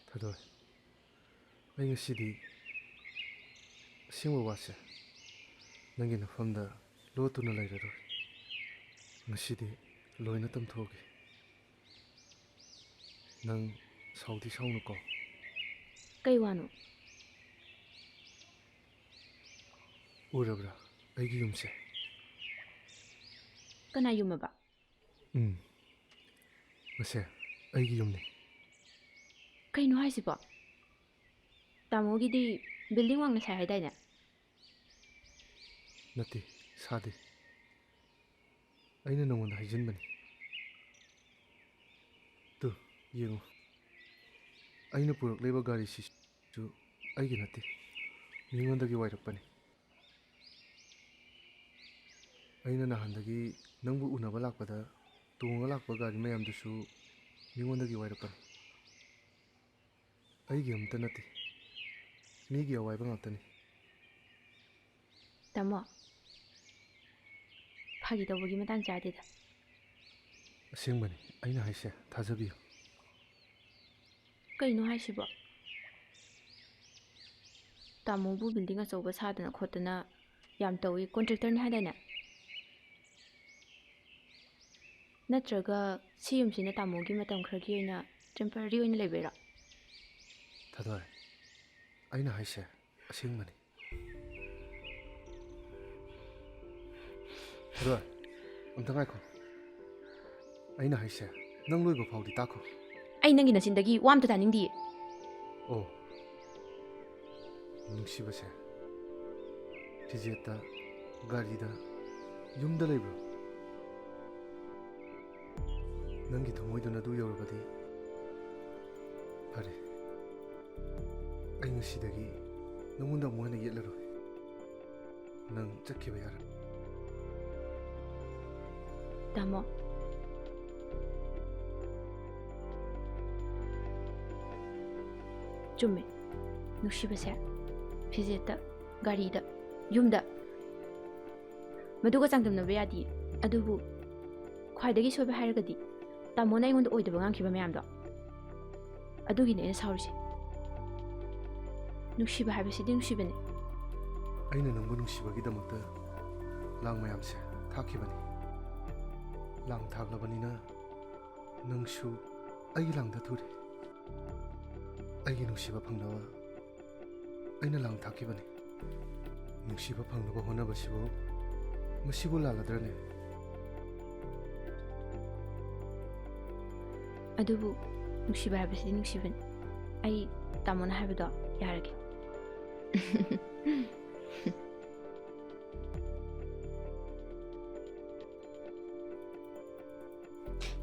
ꯊꯣꯏꯗꯣꯏ, ꯑꯩ ꯉꯁꯤꯗꯤ ꯑꯁꯦꯡꯕ ꯋꯥꯁꯦ ꯅꯪꯒꯤ ꯅꯐꯝꯗ ꯂꯣꯠꯇꯨꯅ ꯂꯩꯔꯔꯣꯏ꯫ ꯉꯁꯤꯗꯤ ꯂꯣꯏꯅ ꯇꯝꯊꯣꯛꯑꯒꯦ꯫ ꯅꯪ ꯁꯥꯎꯗꯤ ꯁꯥꯎꯅꯨꯀꯣ꯫ ꯀꯩ ꯋꯥꯅꯣ? ꯎꯔꯕ꯭ꯔꯥ ꯑꯩꯒꯤ ꯌꯨꯝꯁꯦ? ꯀꯅꯥ ꯌꯨꯝꯃꯕ? ꯎꯝ, ꯃꯁꯦ ꯑꯩꯒꯤ ꯌꯨꯝꯅꯤ꯫ ꯀꯩꯅꯣ ꯍꯥꯏꯁꯤꯕꯣ? ꯇꯥꯃꯣꯒꯤꯗꯤ ꯕꯤꯜꯗꯤꯡ ꯋꯥꯡꯅ ꯁꯥꯏ ꯍꯥꯏꯗꯥꯏꯅꯦ? ꯅꯠꯇꯦ, ꯁꯥꯗꯦ꯫ ꯑꯩꯅ ꯅꯉꯣꯟꯗ ꯍꯥꯏꯖꯤꯟꯕꯅꯤ꯫ ꯇꯨ, ꯌꯦꯡꯉꯨ꯫ ꯑꯩꯅ ꯄꯨꯔꯛꯂꯤꯕ ꯒꯥꯔꯤꯁꯤꯁꯨ ꯑꯩꯒꯤ ꯅꯠꯇꯦ, ꯃꯤꯉꯣꯟꯗꯒꯤ ꯋꯥꯏꯔꯛꯄꯅꯤ꯫ ꯑꯩꯅ ꯅꯍꯥꯟꯗꯒꯤ ꯅꯪꯕꯨ ꯎꯅꯕ ꯂꯥꯛꯄꯗ ꯇꯣꯡꯉ ꯂꯥꯛꯄ ꯒꯥꯔꯤ ꯃꯌꯥꯝꯗꯨꯁꯨ ꯃꯤꯉꯣꯟꯗꯒꯤ ꯋꯥꯏꯔꯛꯄꯅꯤ꯫ ꯑꯩꯒꯤ ꯑꯝꯇ ꯅꯠꯇꯦ, ꯃꯤꯒꯤ ꯑꯋꯥꯏꯕ ꯉꯥꯛꯇꯅꯤ꯫ ꯇꯥꯃꯣ, ꯐꯥꯒꯤ ꯇꯧꯕꯒꯤ ꯃꯇꯥꯡ ꯆꯥꯗꯦꯗ꯫ ꯑꯁꯦꯡꯕꯅꯤ ꯑꯩꯅ ꯍꯥꯏꯁꯦ, ꯊꯥꯖꯕꯤꯌꯨ꯫ ꯀꯩꯅꯣ ꯍꯥꯏꯁꯤꯕꯣ? ꯇꯥꯃꯣꯕꯨ ꯕꯤꯜꯗꯤꯡ ꯑꯆꯧꯕ ꯁꯥꯗꯅ ꯈꯣꯠꯇꯅ ꯌꯥꯝ ꯇꯧꯏ, ꯀꯣꯟꯇ꯭ꯔꯦꯛꯇꯔꯅꯤ ꯍꯥꯏꯗꯥꯏꯅꯦ? ꯅꯠꯇ꯭ꯔꯒ ꯁꯤ ꯌꯨꯝꯁꯤꯅ ꯇꯥꯃꯣꯒꯤ ꯃꯇꯝ ꯈꯔꯒꯤ ꯑꯣꯏꯅ ꯇꯦꯝꯄꯔꯔꯤ ꯑꯣꯏꯅ ꯂꯩꯕꯩꯔꯣ? ꯊꯥꯗꯣꯏ, ꯑꯩꯅ ꯍꯥꯏꯁꯦ ꯑꯁꯦꯡꯕꯅꯤ꯫ ꯊꯥꯗꯣꯏ, ꯑꯝꯇ ꯉꯥꯏꯈꯣ꯫ ꯑꯩꯅ ꯍꯥꯏꯁꯦ ꯅꯪ ꯂꯣꯏꯕ ꯐꯥꯎꯗꯤ ꯇꯥꯈꯣ꯫ ꯑꯩ ꯅꯪꯒꯤ ꯅꯆꯤꯟꯗꯒꯤ ꯋꯥ ꯑꯝꯇ ꯇꯥꯅꯤꯡꯗꯤꯌꯦ꯫ ꯑꯣ, ꯅꯨꯡꯁꯤꯕꯁꯦ ꯐꯤꯖꯦꯠꯇ, ꯒꯥꯔꯤꯗ, ꯌꯨꯝꯗ ꯂꯩꯕ꯭ꯔꯣ? ꯅꯪꯒꯤ ꯊꯃꯣꯏꯗꯨꯅ ꯑꯗꯨ ꯌꯧꯔꯕꯗꯤ ꯐꯔꯦ꯫ ꯑꯩ ꯉꯁꯤꯗꯒꯤ ꯅꯉꯣꯟꯗ ꯑꯃꯨꯛ ꯍꯟꯅ ꯌꯦꯠꯂꯔꯣꯏ꯫ ꯅꯪ ꯆꯠꯈꯤꯕ ꯌꯥꯔꯦ꯫ ꯇꯥꯃꯣ꯫ ꯆꯨꯝꯃꯦ꯫ ꯅꯨꯡꯁꯤꯕꯁꯦ ꯐꯤꯖꯦꯠꯇ, ꯒꯥꯔꯤꯗ, ꯌꯨꯝꯗ, ꯃꯗꯨꯒ ꯆꯥꯡꯗꯝꯅꯕ ꯌꯥꯗꯤꯌꯦ꯫ ꯑꯗꯨꯕꯨ ꯈ꯭ꯋꯥꯏꯗꯒꯤ ꯁꯣꯏꯕ ꯍꯥꯏꯔꯒꯗꯤ ꯇꯥꯃꯣꯅ ꯑꯩꯉꯣꯟꯗ ꯑꯣꯏꯗꯕ ꯉꯥꯡꯈꯤꯕ ꯃꯌꯥꯝꯗꯣ, ꯑꯗꯨꯒꯤꯅꯦ ꯑꯩꯅ ꯁꯥꯎꯔꯤꯁꯦ꯫ ꯅꯨꯡꯁꯤꯕ ꯍꯥꯏꯕꯁꯤꯗꯤ ꯅꯨꯡꯁꯤꯕꯅꯦ꯫ ꯑꯩꯅ ꯅꯪꯕꯨ ꯅꯨꯡꯁꯤꯕꯒꯤꯗꯃꯛꯇ ꯂꯥꯡ ꯃꯌꯥꯝꯁꯦ ꯊꯥꯛꯈꯤꯕꯅꯤ꯫ ꯂꯥꯡ ꯊꯥꯛꯂꯕꯅꯤꯅ ꯅꯪꯁꯨ ꯑꯩꯒꯤ ꯂꯥꯡꯗ ꯊꯨꯔꯦ꯫ ꯑꯩꯒꯤ ꯅꯨꯡꯁꯤꯕ ꯐꯪꯅꯕ ꯑꯩꯅ ꯂꯥꯡ ꯊꯥꯛꯈꯤꯕꯅꯤ꯫ ꯅꯨꯡꯁꯤꯕ ꯐꯪꯅꯕ ꯍꯣꯠꯅꯕꯁꯤꯕꯨ ꯃꯁꯤꯕꯨ ꯂꯥꯜꯂꯗ꯭ꯔꯅꯦ? ꯑꯗꯨꯕꯨ ꯅꯨꯡꯁꯤꯕ ꯍꯥꯏꯕꯁꯤꯗꯤ ꯅꯨꯡꯁꯤꯕꯅꯤ꯫ ꯑꯩ ꯇꯥꯃꯣꯅ ꯍꯥꯏꯕꯗꯣ ꯌꯥꯔꯒꯦ꯫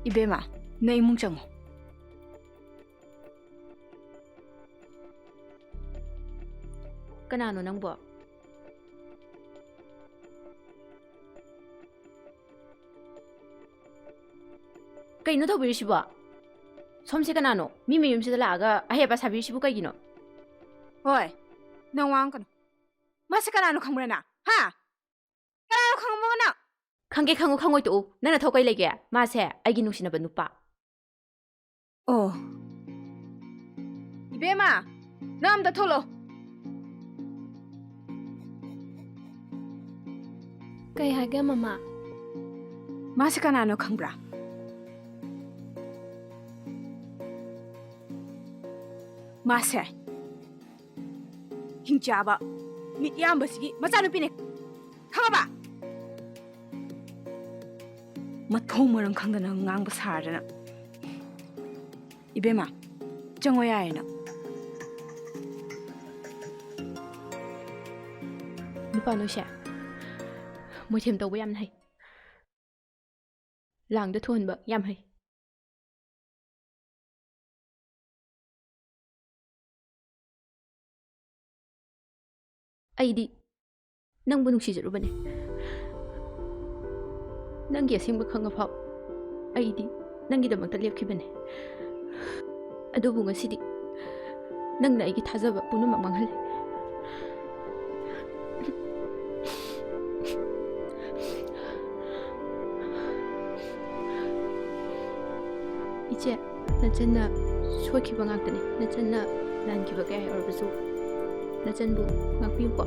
ꯏꯕꯦꯝꯃ, ꯅꯪ ꯏꯃꯨꯡ ꯆꯪꯉꯣ꯫ ꯀꯅꯥꯅꯣ ꯅꯪꯕꯣ? ꯀꯩꯅꯣ ꯇꯧꯕꯤꯔꯤꯁꯤꯕꯣ? ꯁꯣꯝꯁꯦ ꯀꯅꯥꯅꯣ? ꯃꯤ ꯃꯌꯨꯝꯁꯤꯗ ꯂꯥꯛꯑꯒ ꯑꯍꯩ ꯑꯄꯥ ꯁꯥꯕꯤꯔꯤꯁꯤꯕꯨ ꯀꯩꯒꯤꯅꯣ? ꯍꯣꯏ, ꯅꯪ ꯋꯥ ꯉꯥꯡꯀꯅꯨ꯫ ꯃꯥꯁꯦ ꯀꯅꯥꯅꯣ ꯈꯪꯕ꯭ꯔꯥ ꯅꯪ? ꯍꯥ? ꯀꯅꯥꯅꯣ ꯈꯪꯉꯝꯃꯣ ꯅꯪ? ꯈꯪꯒꯦ ꯈꯪꯉꯨ, ꯈꯪꯉꯣꯏ ꯇꯣꯛꯎ꯫ ꯅꯪ ꯅꯊꯧ ꯀꯩ ꯂꯩꯒꯦ? ꯃꯥꯁꯦ ꯑꯩꯒꯤ ꯅꯨꯡꯁꯤꯅꯕ ꯅꯨꯄꯥ꯫ ꯑꯣ꯫ ꯏꯕꯦꯝꯃ, ꯅꯪ ꯑꯝꯇ ꯊꯣꯛꯂꯛꯑꯣ꯫ ꯀꯩ ꯍꯥꯏꯒꯦ, ꯃꯃꯥ? ꯃꯥꯁꯦ ꯀꯅꯥꯅꯣ ꯈꯪꯕ꯭ꯔꯥ? ꯃꯥꯁꯦ ꯍꯤꯡꯆꯥꯕ, ꯃꯤꯠ ꯌꯥꯝꯕꯁꯤꯒꯤ ꯃꯆꯥꯅꯨꯄꯤꯅꯦ꯫ ꯈꯪꯉꯕ? ꯃꯊꯣꯡ ꯃꯔꯝ ꯈꯪꯗꯅ ꯉꯥꯡꯕ ꯁꯥꯔꯗꯅ꯫ ꯏꯕꯦꯝꯃ, ꯆꯪꯉꯣ ꯌꯥꯔꯦ ꯅꯪ꯫ ꯅꯨꯄꯥ ꯅꯣꯏꯁꯦ ꯃꯣꯏꯊꯦꯝ ꯇꯧꯕ ꯌꯥꯝꯅ ꯍꯩ꯫ ꯂꯥꯡꯗ ꯊꯨꯍꯟꯕ ꯌꯥꯝ ꯍꯩ꯫ ꯑꯩꯗꯤ ꯅꯪꯕꯨ ꯅꯨꯡꯁꯤꯖꯔꯨꯕꯅꯦ꯫ ꯅꯪꯒꯤ ꯑꯁꯦꯡꯕ ꯈꯪꯉꯐꯥꯎ ꯑꯩꯗꯤ ꯅꯪꯒꯤꯗꯃꯛꯇ ꯂꯦꯞꯈꯤꯕꯅꯦ꯫ ꯑꯗꯨꯕꯨ ꯉꯁꯤꯗꯤ ꯅꯪꯅ ꯑꯩꯒꯤ ꯊꯥꯖꯕ ꯄꯨꯝꯅꯃꯛ ꯃꯥꯡꯍꯜꯂꯦ꯫ ꯏꯆꯦ, ꯅꯆꯟꯅ ꯁꯣꯏꯈꯤꯕ ꯉꯥꯛꯇꯅꯤ꯫ ꯅꯆꯟꯅ ꯂꯥꯟꯈꯤꯕ ꯀꯌꯥ ꯌꯥꯎꯔꯕꯁꯨ ꯅꯆꯟꯕꯨ ꯉꯥꯛꯄꯤꯌꯨꯀꯣ꯫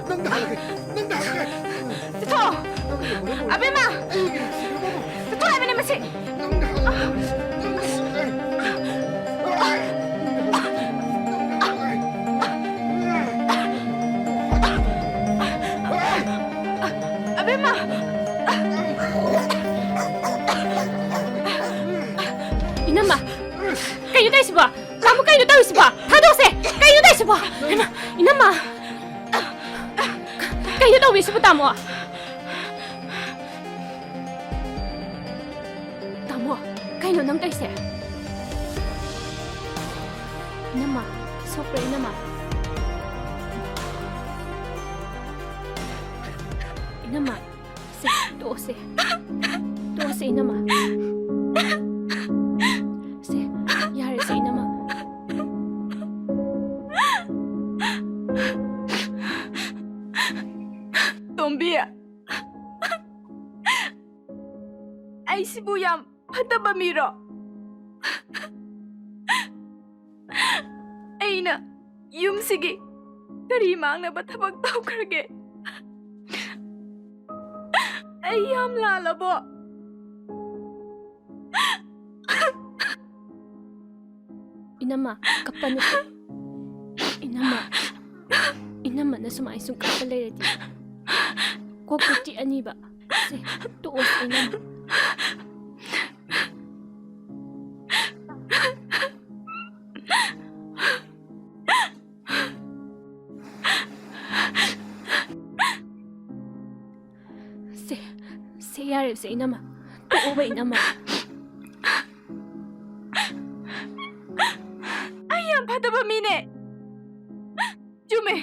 ꯅꯪꯗ ꯍꯥꯏꯔꯒꯦ, ꯅꯪꯗ ꯍꯥꯏꯔꯒꯦ꯫ ꯆꯠꯊꯣꯛꯑꯣ! ꯑꯕꯦꯝꯃ! ꯆꯠꯊꯣꯛꯑꯣ ꯍꯥꯏꯕꯅꯦ ꯃꯁꯤ! ꯅꯪꯗ ꯍꯥꯏꯔꯒꯦ, ꯅꯪꯗ ꯍꯥꯏꯔꯒꯦ꯫ ꯑꯕꯦꯝꯃ! ꯏꯅꯝꯃ! ꯀꯩꯅꯣ ꯇꯧꯔꯤꯁꯤꯕꯣ? ꯇꯥꯃꯣ, ꯀꯩꯅꯣ ꯇꯧꯔꯤꯁꯤꯕꯣ? ꯊꯥꯗꯣꯛꯁꯦ! ꯀꯩꯅꯣ ꯇꯧꯔꯤꯁꯤꯕꯣ? ꯏꯃꯥ, ꯏꯅꯝꯃ! ꯀꯩꯅꯣ ꯇꯧꯕꯤꯁꯤꯕꯨ, ꯇꯥꯃꯣ? ꯀꯩꯅꯣ ꯅꯪ ꯇꯧꯔꯤꯁꯦ? ꯏꯅꯝꯃ, ꯁꯣꯛꯄ꯭ꯔꯥ ꯏꯅꯝꯃ? ꯏꯅꯝꯃ, ꯁꯦ, ꯇꯣꯛꯑꯁꯦ꯫ ꯇꯣꯛꯑꯁꯦ ꯏꯅꯝꯃ꯫ ꯁꯦ, ꯌꯥꯔꯦꯁꯦ ꯏꯅꯝꯃ꯫ ꯇꯣꯝꯕꯤ, ꯑꯩꯁꯤꯕꯨ ꯌꯥꯝ ꯐꯠꯇꯕ ꯃꯤꯔꯣ? ꯑꯩꯅ ꯌꯨꯝꯁꯤꯒꯤ ꯀꯔꯤ ꯃꯥꯡꯅꯕ ꯊꯕꯛ ꯇꯧꯈ꯭ꯔꯒꯦ? ꯑꯩ ꯌꯥꯝ ꯂꯥꯜꯂꯕꯣ? ꯏꯅꯝꯃ, ꯀꯞꯄꯅꯨ꯫ ꯏꯅꯝꯃ, ꯏꯅꯝꯃꯅ ꯁꯨꯃꯥꯏ ꯁꯨꯝ ꯀꯞꯄ ꯂꯩꯔꯗꯤ ꯀꯣꯛꯇ ꯆꯤꯛꯑꯅꯤꯕ꯫ ꯁꯦ, ꯇꯣꯛꯑꯣ, ꯏꯅꯝꯃ꯫ ꯁꯦ, ꯁꯦ, ꯌꯥꯔꯦ, ꯁꯦ, ꯏꯅꯝꯃ꯫ ꯇꯣꯛꯑꯣꯕ, ꯏꯅꯝꯃ꯫ ꯑꯩ ꯌꯥꯝ ꯐꯠꯇꯕ ꯃꯤꯅꯦ꯫ ꯆꯨꯝꯃꯦ꯫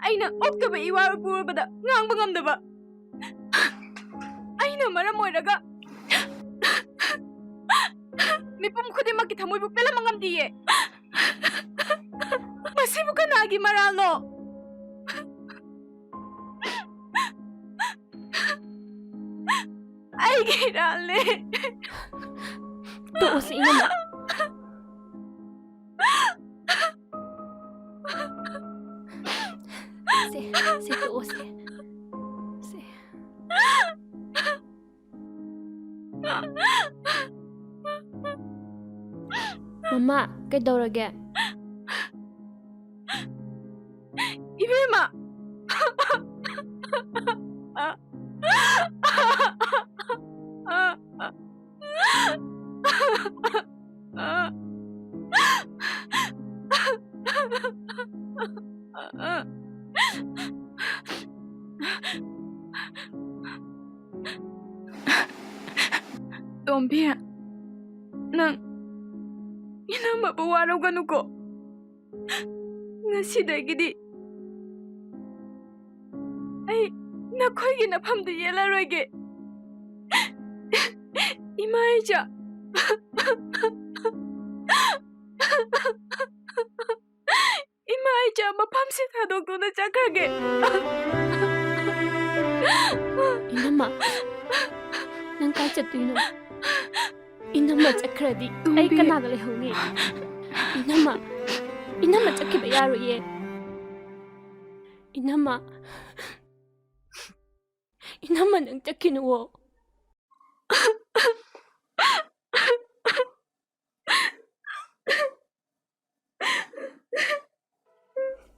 ꯑꯩꯅ ꯑꯣꯛꯇꯕ ꯏꯋꯥ ꯏꯄꯨꯔꯣꯏꯕꯗ ꯉꯥꯡꯕ ꯉꯝꯗꯕ꯫ ꯑꯩꯅ ꯃꯔꯝ ꯑꯣꯏꯔꯒ ꯃꯤꯄꯨꯝ ꯈꯨꯗꯤꯡꯃꯛꯀꯤ ꯊꯃꯣꯏꯕꯨ ꯄꯦꯜꯍꯟꯕ ꯉꯝꯗꯤꯌꯦ꯫ ꯃꯁꯤꯕꯨ ꯀꯅꯥꯒꯤ ꯃꯔꯥꯜꯅꯣ? ꯑꯩꯒꯤ ꯏꯔꯥꯜꯅꯦ꯫ ꯇꯣꯛꯑꯣꯁꯦ, ꯏꯅꯝꯃ꯫ ꯁꯦ, ꯁꯦ, ꯇꯣꯛꯑꯣꯁꯦ꯫ ꯁꯦ꯫ ꯃꯃꯥ, ꯀꯩꯗꯧꯔꯒꯦ? ꯏꯕꯦꯝꯃ! ꯇꯣꯝꯕꯤ, ꯅꯪ ꯏꯅꯝꯃꯕꯨ ꯋꯥꯔꯧꯒꯅꯨꯀꯣ꯫ ꯉꯁꯤꯗꯒꯤꯗꯤ ꯑꯩ ꯅꯈꯣꯏꯒꯤ ꯅꯐꯝꯗ ꯌꯦꯜꯂꯔꯣꯏꯒꯦ꯫ ꯏꯃꯥ ꯏꯆꯥ, ꯏꯃꯥ ꯏꯆꯥ ꯃꯐꯝꯁꯤ ꯊꯥꯗꯣꯛꯇꯨꯅ ꯆꯠꯈ꯭ꯔꯒꯦ꯫ ꯏꯅꯝꯃ, ꯅꯪ ꯀꯥꯏ ꯆꯠꯇꯣꯏꯅꯣ? ꯏꯅꯝꯃ ꯆꯠꯈ꯭ꯔꯗꯤ ꯑꯩ ꯇꯣꯝꯕꯤ꯫ ꯀꯅꯥꯒ ꯂꯩꯍꯧꯅꯤ? ꯏꯅꯝꯃ, ꯏꯅꯝꯃ ꯆꯠꯈꯤꯕ ꯌꯥꯔꯣꯏꯌꯦ꯫ ꯏꯅꯝꯃ, ꯏꯅꯝꯃ ꯅꯪ ꯆꯠꯈꯤꯅꯨꯋꯣ꯫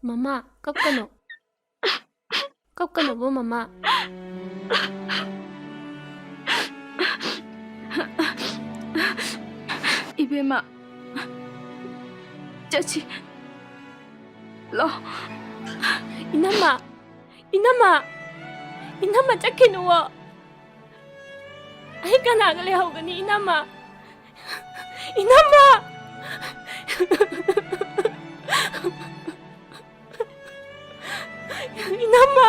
ꯃꯃꯥ, ꯀꯞꯀꯅꯨ꯫ ꯀꯞꯀꯅꯨꯕꯨ ꯃꯃꯥ꯫ ꯏꯕꯦꯝꯃ, ꯆꯠꯁꯤ꯫ ꯂꯥꯎ꯫ ꯏꯅꯝꯃ, ꯏꯅꯝꯃ, ꯏꯅꯝꯃ ꯆꯠꯈꯤꯅꯨꯋꯣ꯫ ꯑꯩ ꯀꯅꯥꯒ ꯂꯩꯍꯧꯒꯅꯤ ꯏꯅꯝꯃ? ꯏꯅꯝꯃ! ꯏꯅꯝꯃ!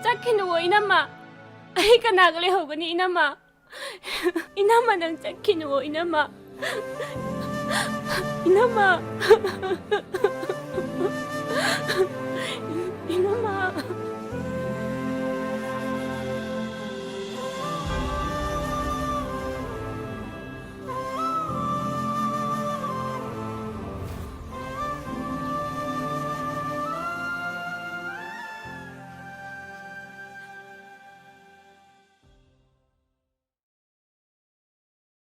ꯆꯠꯈꯤꯅꯨꯋꯣ ꯏꯅꯝꯃ꯫ ꯑꯩ ꯀꯅꯥꯒ ꯂꯩꯍꯧꯒꯅꯤ ꯏꯅꯝꯃ? ꯏꯅꯝꯃ ꯅꯪ ꯆꯠꯈꯤꯅꯨꯋꯣ ꯏꯅꯝꯃ꯫ ꯏꯅꯝꯃ꯫